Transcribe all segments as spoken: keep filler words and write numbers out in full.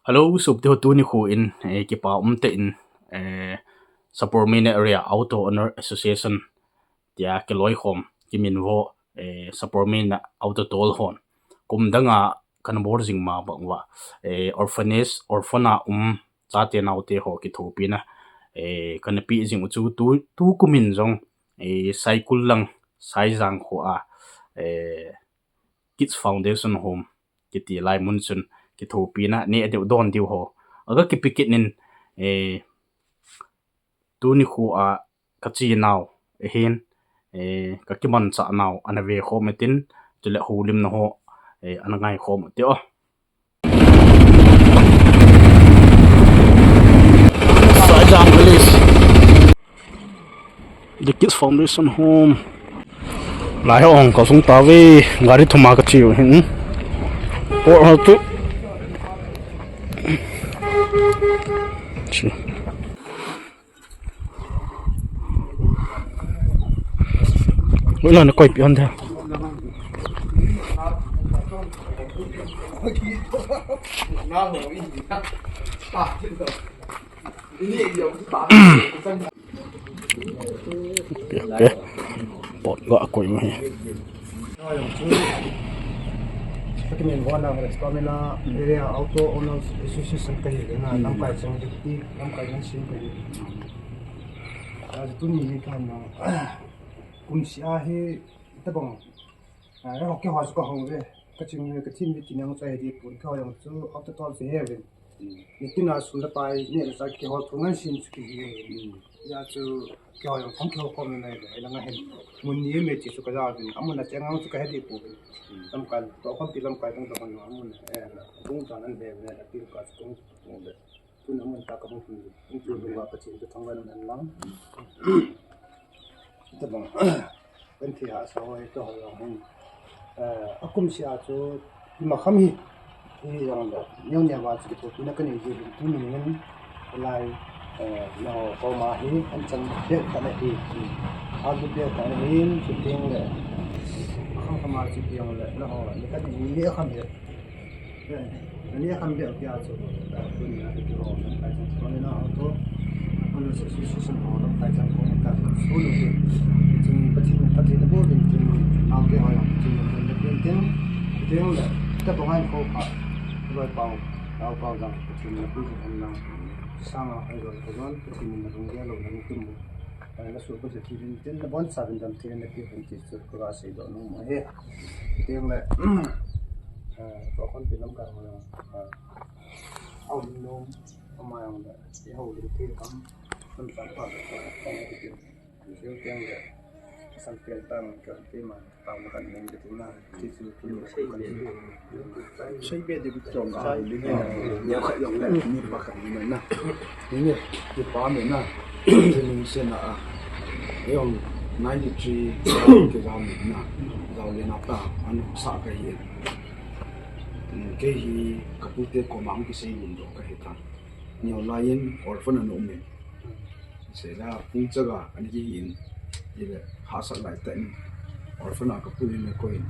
Hello, sopite ho, tuni khu in, eh, kipa umtah in, eh, Sapormeina Area Auto Owner Association tia kiloikhom, kiminvo, eh, Sapormeina Auto Toll hon kum danga kana bol jing ma bang uva, eh, orphanage, orphan a um chate naote ho kithopina, eh, kana pe jing u chu tu, tukum in jong, eh, Saikul lang, Saijang kho a, eh, Kids Foundation Home kiti lai mun chun kithopina nei diu don diu ho aga kipe kit in, eh, tuni khu a ka chenau ahin, eh, ka kimanchah nau ana vekhom utin, chule houlimna ho, eh, ana ngaikhom ute o. Saijang Village. The Kids Foundation Home. Lai ho hung kal sung tave, gari thum a ka cheu hin. Por ho tu. Chi. Ui, la na koi pi hon da. Pe, pe. Pot ga koi mo hi. Ka kiminvo na Sapormeina Area Auto Owners Association kahi na, lamkai chang dikti, lamkai chang sin kahi. Aji tuni hi kana, kumseh a hi, tabang, ah, eh, keiho chu ka hung ve. Ka ching ve, ka thim ve ti nang chu ahi dipoi, keiho jong chu auto toll chu he ve. Nitin a sum le pai, neh le chah kihol thei ngan sin chu kihi. Hijeh chun keiho jong thangkihol khom nalai le, hilanga hin. Mun ni me ti chu ka ja vin, amun a cheng ang chu ka he dipoi. Lamkai, toh khompi lamkai tong tong amun, eh, bung tan an be ve, atil ka chu tong tong ve. Tun amun ta ka hung tun, hung tun dunga Pathen chu thangvah in um hen lang. Tabang, kan thei hahsa ho hi keiho jong hin. Eh, akumseh a chu, ima kham hi, hi jong le, neo neo a chu kithopina kanei ji hin tuni hin, lai, eh, nangho koma hi, an chan beh tah nahi, an beh tah nahi, chuteng le, kham kham a chu jong le, nangho, ni khat ni ni kham hi. Ani a kan beh pia chu, ah, tuni a kihou lamkai chang Sapormeina Auto Owners Association ho lamkai chang kong ka sun u hi. Chun Pathen, Pathen na bol in tin, naote ho jong Pathen na bol in tin, tin, tin le, tabang a kho pha, loi pau, nao pau jong Pathen na bol in lang. Sanga hoi loi pau jong Pathen na bol in lang tin. Ai, na su ko se thi vin tin, na bon sa vin dam thi na ki vin ti chu ko ga sei doh nom ahi. Tin le, eh, ko kon pi lam ka ho na, eh, au nom, ama jong le, i hou lim thi kam, nam sa pa, pa, pa, pa, ti tin. Tin le, san pen ta man ka ti ma. Tao na kan ning ka tina, ti chu tu. Sei be de bi chong ka. Ni khat jong le, ni pa khat ni na. Ni ni, ni pa me na. Ni ning se na a. Jong ninety-three ke ga me na. Jao le na ta, an sa ka hi. Kei hi ka pute koma hung kisei lim doh ka hi ta. Neo lai in orphan a na um in. Seila pung chaga ani kihi in, ile hahsat lai tah in, orphan a ka pui in le koi in,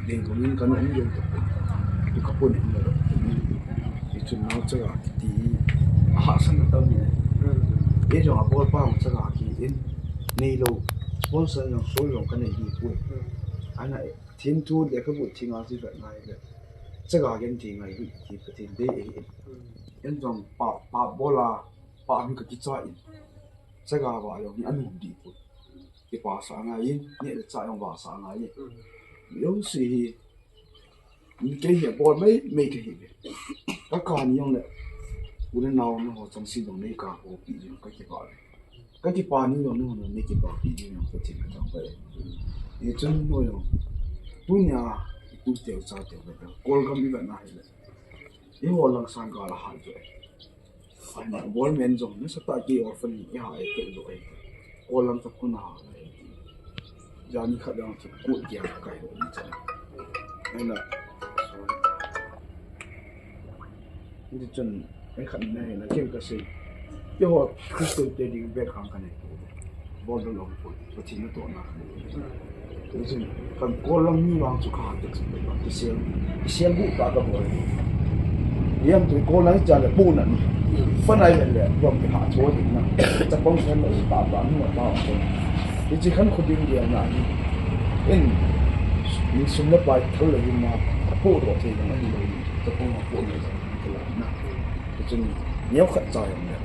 ding kong in ka na um jong tah in, tu ka pun in le, i chun nao chaga kiti, a hahsat na tah in, e jong a bol pa hung chaga ki in, nei lo, sponsor jong, sol jong ka nei hi pui. Ana, thin thu le ka bu thi nga si vet ngai le, chaga gen thi ngai hi, ti ka thin dei e, en jong pa, pa bol a, pa hung ka kicha in. Chaga va jong hi a nom dipoi. Kipa sa ngai in, neh le chah jong va sa ngai in. Jouse hi, mi kei hi bol mei, mei kei hi ve. Ka kani jong le, u le nao na ho chang si jong nei ka ho pi jong ka kipa ve. Ka kipa ni jong nu nei kipa pi jong ka thin ka chang ve. Ni chun nu jong, tunia, tu teu cha teu ve. Kol gam i ve na hi le. I ho lang sang ka la ha jo. Ai na bol men jong na sa ta ki orphan ni ha e ke jo e. Ko lang ta kun ha. Jani khat jong chu ku dia ka kai ho ni cha. Ai na. Ni chun ai khat na he na ke ka sei. Ke ho Christian te ding be khang ka nei. Bol dol lou poi, Pathen natohna. Tuchun, kan kol lang mi vang chu ka hat tak sung ba, kisel, kisel bu ta ka bol. Hiam tu ko lai cha le bu na ni. Fa nai le le, bom ki ha cho ni na. Chapang khen lo ta ba ni ma ba ko. Hichi khan khu ding dia na ni. In, ni sum le pai thal le ni ma. Ko ro thei na ni lo ni. Chapang ma ko ni lo ni ko la na. Hichun, neo khat cha yong le.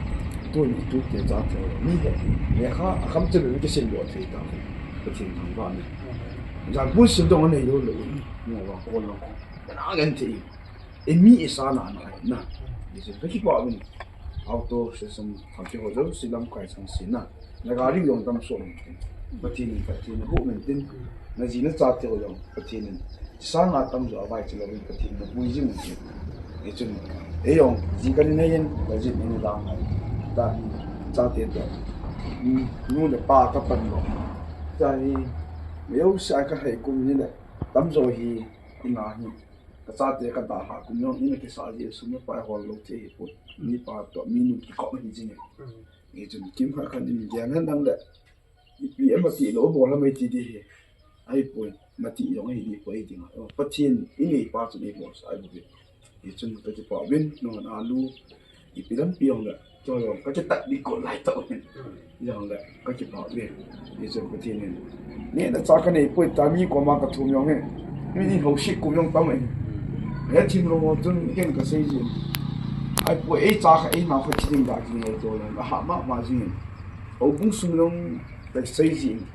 Tu ni tu te cha te ni he. Ne kha, a kham che le ki sin lo thei ta. Pathen thangvah in. Jang bu sim dong nei lo lo. Ni wa ko lo. Na ngen thei. Imi isa na na na. Isi ka kipa min. Auto se sum tham te ho jo si lam kai sang si na. Na gari yong tam so min tin. Pathen in Pathen in hu min tin. Na ji na cha te ho yong Pathen in. Sa nga tam jo avai chi lo min Pathen in na pui ji min tin. Hichun. E yong ji ka ni na yen ka ji ni la ngai. Ta ni cha te to. Nu le pa ka pan lo. Ta ni. Yo sa ka hai kum ni le. Tam jo hi. Ina hi. Ka chate ka da ha kum jong in a kisa ji sum le pai hol lo che hi poi. Mi pa to mi nu kikop hi jing e. Hichun kimkhat khat in gel hen lang le. Ipi ama ti lo bol ham ti di hi. Ahipoi, mati jong hi di poi ding a. Pathen in ei pa chun ei bol sa ai bol. Hichun ka kipa uvin, nangho alu. Ipi lampi jong le, cho jong, ka kitat ding ko lai tah uvin. Jong le, ka kipa uvin. Hichun Pathen in. Neh le chah ka nei poi ta mi koma ka thum jong hi. Mi ni ho sik kum jong tam e. He thim lo chun ken ka sei jin. Ahipoi ei cha kha ei nao kha chi ding da ki nei to le, ka ha ma ma jing. Houbung sung jong ka sei jin.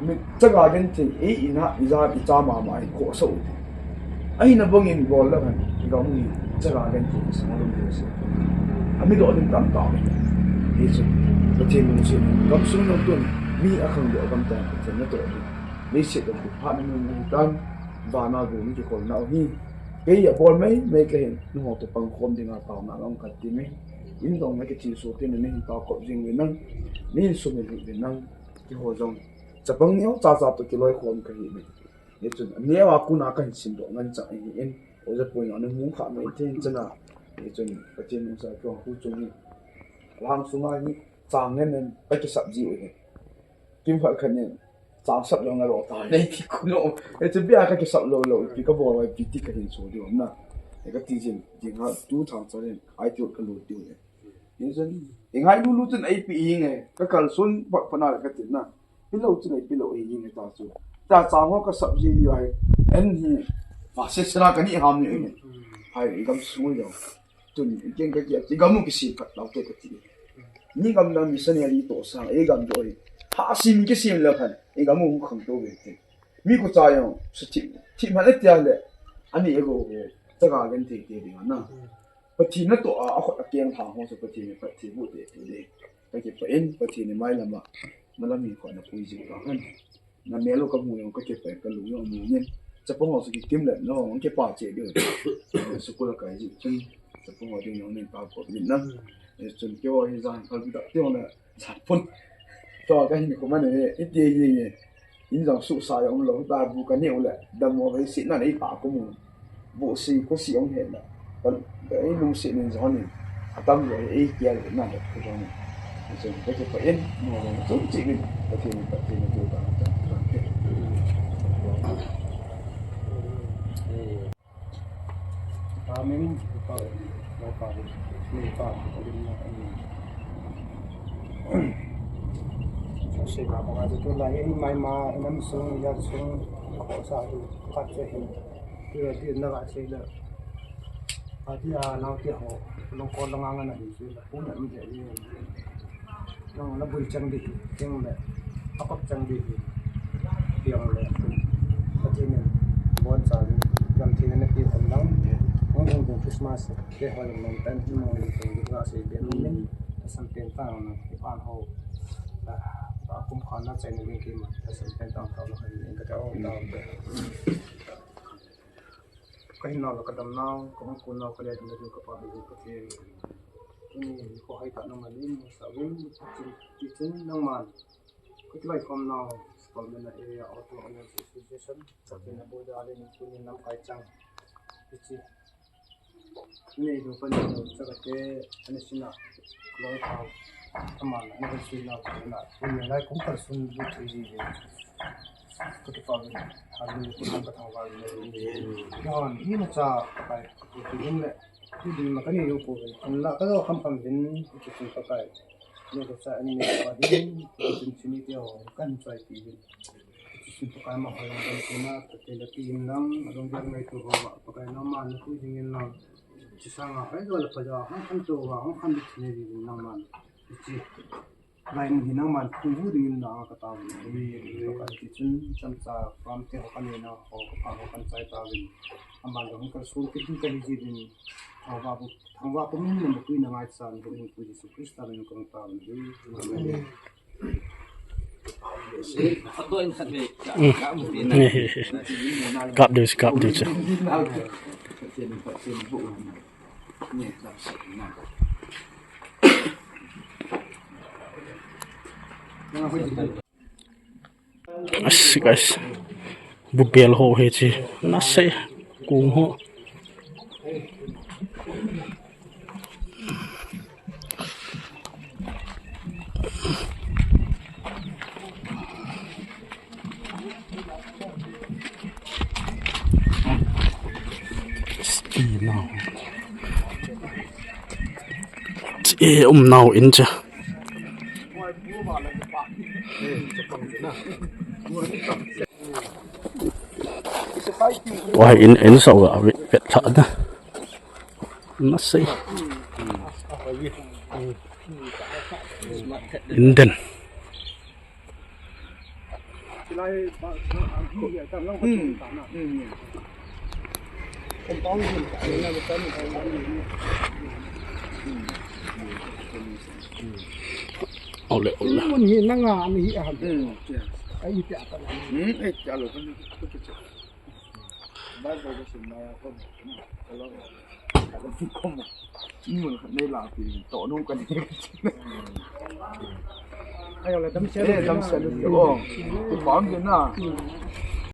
Mi chaga genthei, ei in a, i ja, i cha mama, i khoh so. Ahina bangin bol le khan, i gam hi, chaga genthei, i sang lum hi se. Ami doh ding tam tah. Hichu, Pathen lungset, gam sung jong tun, mi akhang doh gam tah, Pathen natoh ding. Leiset jong phat na mun hi tan, vana gu ni kikhol nau hi. Kei a bol mai, mai ka hin, nangho toh pang khom dinga taona long khat ti mai. In jong na kithi so tin, na hin tao kop jing uvin lang, na hin sum lut uvin lang, keiho jong. Chapang neo cha cha toh kiloi khom ka hi mai. Hichun, neo a kon a ka hin sim doh ngen chang ahi in. Oja poi na hung kha mai thei in chana. Hichun, Pathen nungsa keiho hu chung hi. Lang sunga hi, chang ngen in, ka kisap ji u hi. Kimkhat khat in, chang sap jong na lo ta. Nei ti ku no. Hichun, bia ka kisap lo lo, ipi ka bol, ipi ti ka hin so di na. Ka ti jin, jing ha, tu thang cha in, ai ti ka lut di u hi. Hichun, i ngai lulu chun eipi hi nge, ka kalson phat phat na le ka tin na. Pi lo chun eipi lo hi nge ta chu. Ta chang ho ka sap ji ni ai. En hi, va se sera ka ni ham ni nge. Hai, i gam sung lo. Tun, i keng ka kia, i gam u kisi phat lo te ka ti. Ni gam dang missionary toh sang, i gam doh hi. Ha sim kisim le phan, i gam u khang to ve te. Mi ko cha jong, sa thi, thi man e tia le. Ani e go, chaga genthei te ding a na. Pathen natoh a, a khut a keng thang ho chu Pathen in phatthei boh tei tei ding. Ka kipah in, Pathen in mailam a, malam hi kho na pui jing ka hen. Na mel u ka mu jong ka kipah in, ka lung jong mu in. Chapang ho chu kikim le, nangho kipa cheh diu. School a kai ji chun, chapang ho ding jong nin pa ko min na. Chun keiho hi jan phal dak teu na. Chan pun. Tua ka hin kum a ni, i ti hi nge. In jong suhsa jong lo, ta bu ka neo le. Dam mo ka i si na nei pa ko mu. Bu si, ko si jong he na. Ka, ka i lungset nin jong nin. Atam le, i kia le na he ko jong nin. Jong ka kipah in, mo jong jong chi min. Ka ti min, ka ti min tu ta, ta, ta, ta. Amen. Pa, pa, pa, pa, pa, pa, Sei ba, ba, tu la, eh, mai ma, nam sung, ya sung, ko sa tu, ka che hin. Tu la, tu na ba che la. A ti a, na ti ho, long ko long ang na hin, tu la, pu na mi de ni. Nang na bui chang di, chang le, a kop chang di, piang le, Pathen in bon cha di, lam thi na pi khom lang, hung hung kong Christmas, ke hoi mong tan, mong ni kong di ka sei bian min, a sam pen tang na, i pan ho, a, a kum khan na chai na ling ki ma, a sam pen tang tau na, ka ta o tau. Ka hin nau le ka dam nau, ka hung kun nau, ka le dam nau, ka pa dam nau, ka ti. Tuni ko hai ta nang ma ni, sa win, ti, ti chin nang man. Ka ti lai khom nau, Palmena Area Auto Owners Association, sa ti na boy da le ni tuni nam kai chang. Ti chi. Ni do pan do sa ka te, ani sina, loi khau. Aman, na ka sina, na, tuni lai kum ka sun bu ti ji ji. Ka kipa uvin, hallelujah, ka thangvah uvin. Johan, hina cha, Pakai, ka pu uvin le, tu ding ma ka nei u pu uvin. An la ka lo kham kham uvin, tu tu Pakai. Lo ka cha ani ne pa din, tu tu ni te ho, kan chai pi uvin. Tu tu Pakai ma ho lang kan tu na, ta te la pi in lang, along jan ngai tu ho, Pakai na ma na tu ding in lang. Chi sanga, hai lo la pa ja, han kan tu wa, han kan tu ne di in lang man. Chi. Lai mun hi nangman thu hu dingin na ka tao ni. Ka ti chun chomcha pam te ho ka nei na ho ka pha ho kan chai ta vin. Aman jong ka sun kit ding ka hi ji vin. Thangvah bu, thangvah bu min na bu pui na ngai chan bu in pu Jesu Christa min kong ta vin. Amen. Kap deu si, kap deu si. Guys, guys. Bubel ho hi chi. Nasei kung ho. Chi nau. Chi um nau in cha. Wah, in, in sa wa vet, vet tha da. Nasei. In den. Ole, ole. Mun hi nanga ni hi a ham. Ai ti apa. Hmm, eh, chalo kan. Ba ba ko sin na ko. Chalo. Ko mo. Ni mun kan nei la pi to nu kan. Ayo la dam se. Eh, dam se lu. Oh. Tu bang ke na.